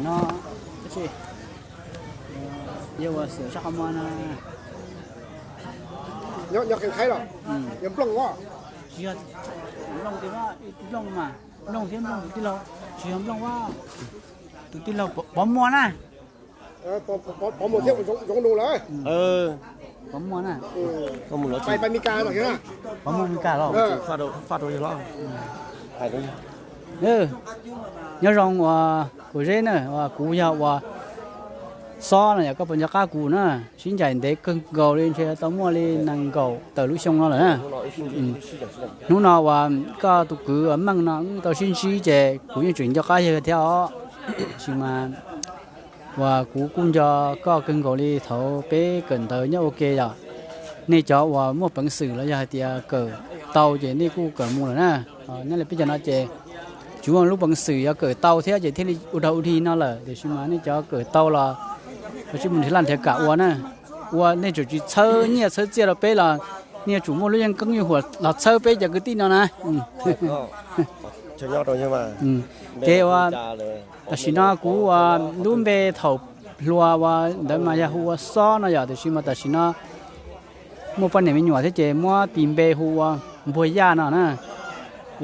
No, yog ua xwm sab qhov muag no. Nyob qhov qhaib los yog nplooj os. Tsis yog nplooj tiag, nplooj mas, nplooj thiab nplooj tus tij laug, tsis yog nplooj os, tus tij laug pov muag na. Pov muag thiab zoov nus lawm. Pov muag na. Pais Mes Kas los. Pov muag Mes Kas los. Nyob zoo uas kuv Zeb na, uas kuv yog uas Xob no yom, koj puas nco qab kuv na? Sib ncaim ntev kawg nkaus li, ntshe tau muaj li nees nkaum tawm lub xyoo no lawm na. Hnub no uas koj tus kwv Meej no wb tau sib ntsib ces kuv yeej tseem nco qab yawg thiab os. Tab sis mas uas kuv kuj nco koj kawg nkaus li thaum peb kawm ntawv nyob ua ke yom. Nej cov uas muaj peev xwm los yog hais tias kawm tau ces nej kuj kawm mus lawm na. Nyob li peb cov no ces tsis muaj lub peev xwm yuav kawm tau thiab ces thiaj li ua dog ua dig no lawm. Tiam sis mas nej cov kawm tau los koj tsis mus nrhiav laj nrhiav kam ua na. Ua nej tseem tsis txhawb nyiaj txhawb txiaj rau peb los nej yuav tsum muaj lub yeej keeb yuj huam los txhawb peb cov kwv tij no na. Ces uas tam sim no kuv uas lub npe thaum hluas uas ntawd mas yog hu ua Xob no yom, tiam sis mas tam sim no muaj poj niam me nyuam thiab ces muab tis npe hu ua Npuag Yaj no na.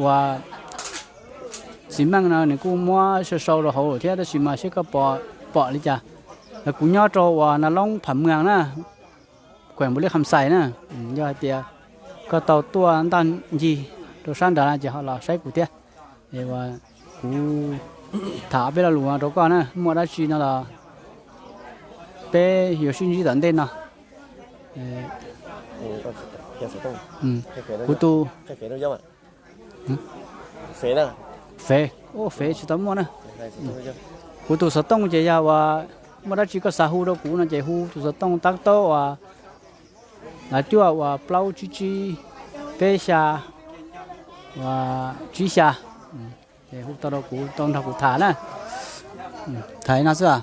Uas Xis Meej no nws kuj muab sau sau rau hauv thiab, tab sis mas seb koj pom li cas. Kuv nyob rau uas Nas Loob Pham Mwas na, khuem Npaus Lis Kham Xais na. Yog hais tias koj tau tuaj ntaj ncig rau sab nrad no ces ho los saib kuv thiab. Es uas kuv tham peb lo lus no rau koj na, muaj dab tsi no los peb yuav sib ntsib tom ntej no. Kuv tus, Fev, Fev tsis tau muaj na. Kuv tus xov tooj ces yog uas muaj dab tsi koj xav hu rau kuv no ces hu tus xov tooj tab taub uas lav cuaj uas plaub tsib tsib peb xya uas tsib xya. Ces hu tau rau kuv tau nrog kuv tham na. Tham no xwb.